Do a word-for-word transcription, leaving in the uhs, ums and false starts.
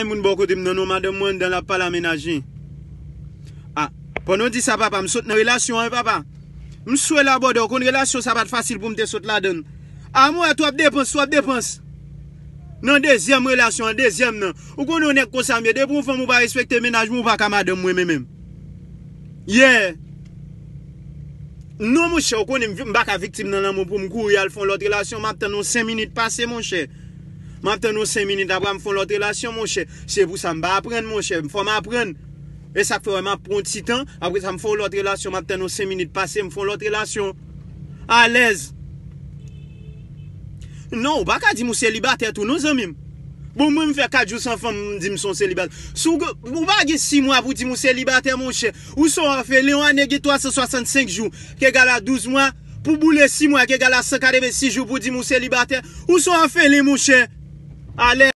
Moun bò kote m nan non madanm mwen anndan l ap pale a mennaj li. Ah, pandan w di sa papa, m sot nan relasyon an wi papa. M swè la bòdè, w konn relasyon sa pa t fasil pou m te sot ladan l. Ah, mwen wè twòp depans, twòp depans. Nan dezyèm relasyon an, dezyèm nan. Ou konnen yon nèg konsa m ye, depi yon fanm ou pa respekte mennaj mwen, ou pa ka madanm mwen menm menm. Yeah. Non, monchè, ou konnen m vi- m pa ka viktim nan lanmou pou m kouri al fè yon lòt relasyon. M ap tann yon senk minit pase, monchè. M ap tann yon senk minit, apre m fè yon lòt relasyon, monchè. Se pou sa m pa aprann, monchè. Fò m aprann. E sa k fè wè m ap pran yon ti tan, apre sa m fè yon lòt relasyon, m ap tann yon senk minit pase, m fè yon lòt relasyon. Alèz. Non, ou pa ka di m ou selibatè tou, non, zanmi m. Bon, mwen, m fè kat jou san fanm, m di m se yon selibatè. Si w, ou pa gen sis mwa pou di m ou selibatè, monchè. Ou se yon òfelen, yon ane gen twa san swasannsenk jou, ki egal a douz mwa, pou boule sis mwa, ki egal a san katrevensis jou, pou di m ou selibatè. Ou se yon òfelen, monchè. Alèz.